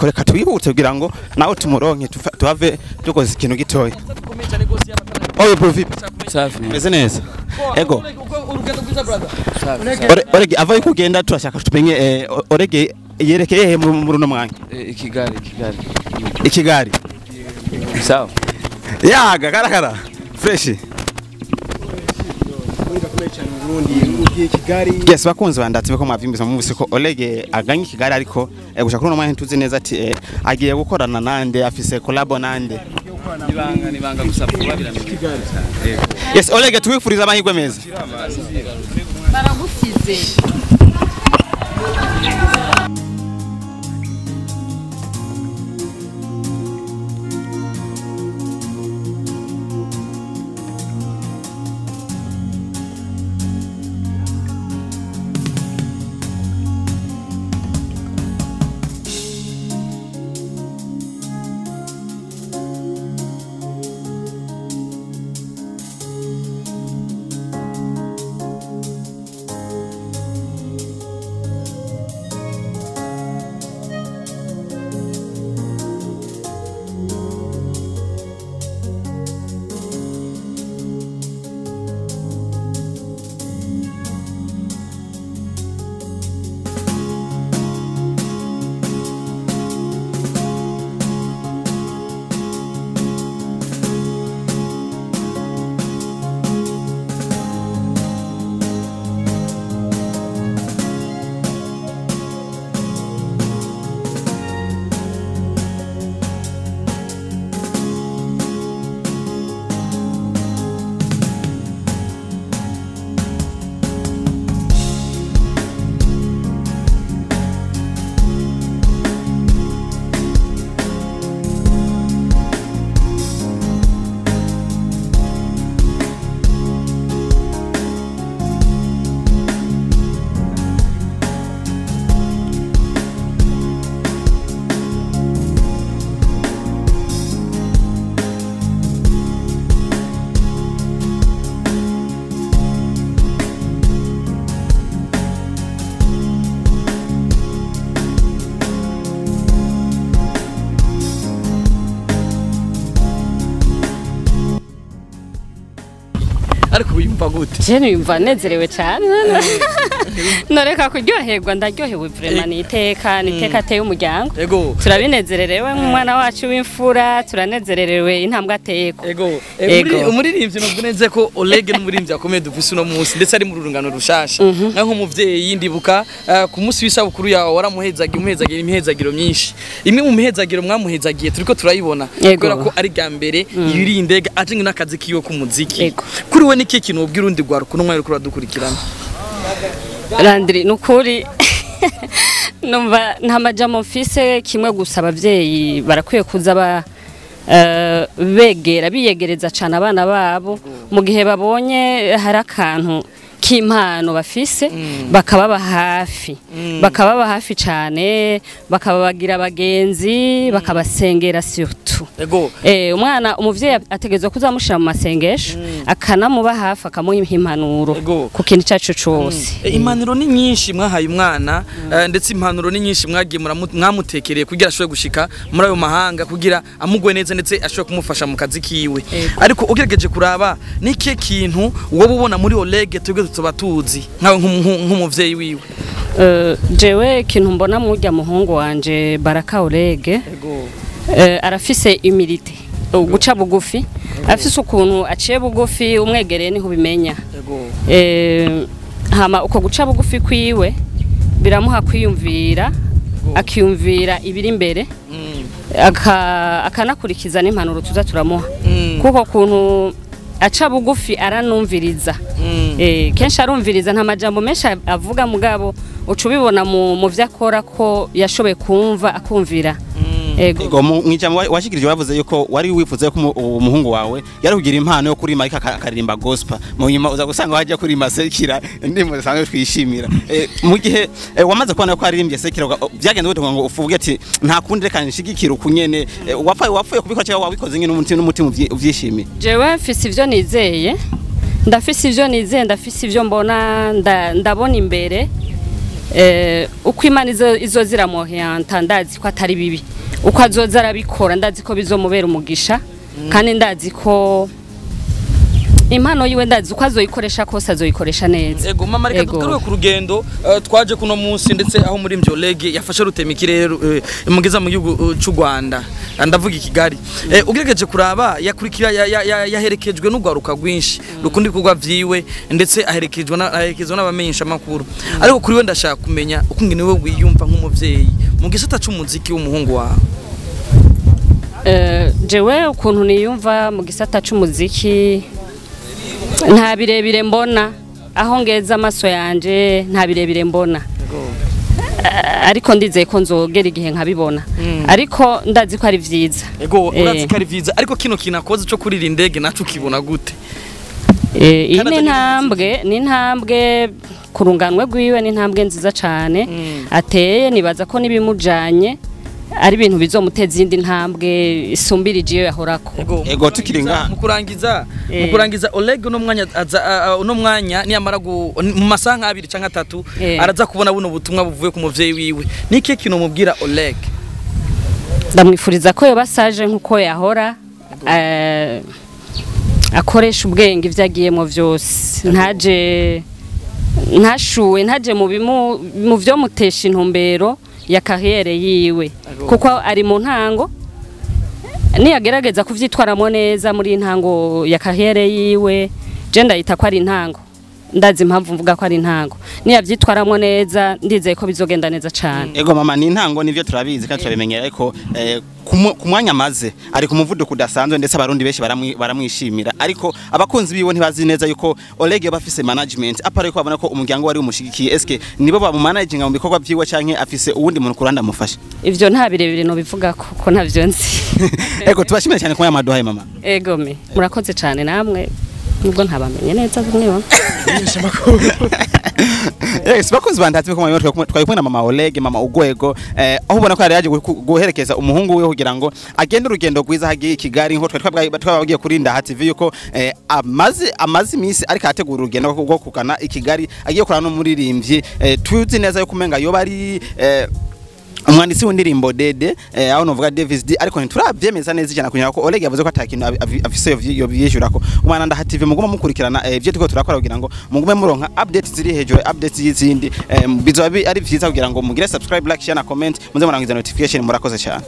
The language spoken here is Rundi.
Ariko reka twihute kugira ngo nawe tumuronke tuhave dukoze ikintu gitoya. Oye bro, vipi? Safi. Meze neza. Ego. Urugendo rwiza brother. Orege ava kugenda turashaka tumenye Orege yerekeye he muri uno mwanya? I Kigali, Kigali. I Kigali. Sawa. Yaga karakara. Fresh. Yes, bakunzi bandatse ko mwavyumvise mumvise ko Olege aganye Kigali, ariko gushaka kuri uno mwanya tuzi neza ati agiye gukorana nande, afise collab nande. Nibanga nibanga gusa vuba biramenyekana. Yes, Olege tuwifuriza amahirwe meza. Baragusize. Ariko wiyumva gute? Je niyumva nezerewe cyane. Noreka kuryoherwa, ndaryohewe vraiment, ni iteka, ni iteka ateye umuryango. Ego. Turabinezererewe nk'umwana wacu w'imfura, turanezererewe intambwe ateyeko. Ego. Umuririmbyi nubwo neze ko Olege n'umuririmbyi akomeye dufise uno munsi ndetse ari mu rurungano rushasha. Nka nk'umuvyeyi ndibuka ku munsi w'isabukuru yawe waramuhezagiye umuhezagira imihezagiro myinshi. Imwe mu mihezagiro mwamuhezagiye turiko turayibona kubera ko ari bwa mbere yuriye indege aje n'akazi kiwe k'umuziki. Kuri we niki kintu ubwira urundi rwaruko n'umwe ariko uradukurikirana? Landry nukuri numva nta majambo mfise, kimwe gusa abavyeyi barakwiye kuza ba begera biyegereza cyane abana babo mu gihe babonye hari akantu k'impano bafise, bakababa hafi, bakababa hafi cyane, bakababagira abagenzi, bakabasengera surtout. Ego. Umwana umuvyeyi ategezwa kuzamushira mu masengesho, akanamuba hafi, akamuha impanuro ku kintu cyacu cose. Impanuro ni nyinshi mwahaye umwana, ndetse impanuro ni nyinshi mwagiye mwamutekereye kugira ashobore gushika muri ayo mahanga, kugira amugwe neza ndetse ashobore kumufasha mu kazi kiwe. Ariko ugerageje kuraba niki kintu wowe ubona muri Olege twebwe tuba tuzi nkawe nk'umuvyeyi wiwe? Jewe ikintu mbona murya muhungu wanje Baraka Olege, arafise humilité, guca bugufi, afise ukuntu aciye bugufi, umwegereye niho ubimenya. Hama uko guca bugufi kwiwe biramuha kwiyumvira, akiyumvira ibiri imbere, akanakurikiza n'impanuro tuza turamuha, kuko kuntu aca bugufi aranumviriza. Kenshi arumviriza, nta majambo menshi avuga, mugabo uca ubibona mu vyo akora ko yashoboye kumva akumvira. Ego, mwijambo washikirije bavuze yuko wari wifuza ko umuhungu wawe yari kugira impano yo kurima ariko akaririmba gospel, mu nyuma uza gusanga waje kurima sekira ndimo zisanzwe twishimira. Mu gihe wamaze kubona ko aririmbye sekira byagenze gute ngo ufuge ati nta kundi reka nshigikira ukunyene, wapfuye kubikora cyangwa wabikoze nyene n'umutima uvyishimiye? Jewe mfise ivyo nizeye, ndafise ivyo nizeye, ndafise ivyo mbona, ndabona imbere. Uko Imana izoza iramuhanta, ndazi ko atari bibi. Uko azoza arabikora, ndazi ko bizomubera umugisha, kandi ndazi ko impano yiwe, ndazi uko azoyikoresha kose azoyikoresha neza. Ego mama, reka Ego. tugaruke ku rugendo twaje kuno munsi, ndetse aho muri Oleg yafashe rutema ikirere imugeza mu gihugu c'u Rwanda. Ndavuga i Kigali. Ugerageje kuraba yakurikira yaherekejwe n'ugwaruka rwinshi rukunda ibikorwa vyiwe, ndetse aherekejwe na aherekezwa n'abamenyesha makuru. Ariko kuri we ndashaka kumenya uko ngene we wiyumva nk'umuvyeyi mu gisata c'umuziki w'umuhungu wawe. Jewe ukuntu niyumva mu gisata c'umuziki, nta birebire mbona. Aho ngeza amaso yanje nta birebire mbona, ariko ndizeye ko nzogera igihe nkabibona, ariko ndazi ko ari vyiza. Ego, urazi ko ari vyiza, ariko kino kintu akoze co kurira indege naco ukibona gute? Iyi Kandi ni atari intambwe, ni intambwe ku runganwe rwiwe, ni intambwe nziza cane ateye. Nibaza ko n'ibimujanye ari ibintu bizomuteza iyindi ntambwe isumbirije iyo yahorako. Ego, tukiri ngaha. Mu kurangiza, mu kurangiza, Oleg uno mwanya aza uno mwanya niyamara mu masaha nk'abiri canke atatu araza kubona buno butumwa buvuye ku muvyeyi wiwe. Niki kintu mubwira Oleg? Ndamwifuriza ko yoba sage nk'uko yahora, akoresha ubwenge ibyo agiyemo byose, ntaje ntashuwe, ntaje mu byo mutesha intumbero ya carrière yiwe, kuko ari mu ntango. Niyagerageza kuvyitwaramo neza muri iyi ntango ya carrière yiwe, je ndayita ko ari intango, ndazi impamvu mvuga ko ari intango, niyavyitwaramo neza ndizeye ko bizogenda neza cane. Ego mama, ni intango nivyo, turabizi kandi turabimenyera, ariko ku mwanya amaze ari ku muvuduko udasanzwe, ndetse abarundi benshi baramwishimira, ariko abakunzi biwe ntibazi neza yuko Oleg yoba afise management apara, yuko babona ko umuryango wari umushigikiye. Eske nibo bamumanaginga mu bikorwa vyiwe, canke afise uwundi muntu ku ruhande amufasha? Ivyo nta birebire no bivuga kuko ntavyo nzi. Ego, tubashimire cyane ku mwanya mwaduhaye, mama. Egome, murakoze cyane namwe, nubwo ntabamenye neza bamwe bamwe. Yes, bakunzi bandatse ko twari kumwe na mama Oleg, mama Ugwego, aho ubona ko yari yaje guherekeza umuhungu we kugira ngo agende urugendo rwiza hagiye i Kigali, nko twari twababwiye kuri Ndaha TV yuko amaze iminsi ariko ategura urugendo rwo kugana i Kigali, agiye kurana n'umuririmbyi tuzi neza yuko umenga yoba ari umwanditsi w'indirimbo Dede, aho novuga Davis D, ariko ntituravyemeza neza ijana kunyara ko Oleg yavuze ko atakintu afise yovyishyurako. Umwana Ndaha TV, muguma mukurikirana ivyo turiko turakora kugira ngo mugume muronka update ziri hejuru, update y'izindi. Bizoba ari vyiza kugira ngo mugire subscribe, like, share na comment, muze murangiza notification. Murakoze cyane.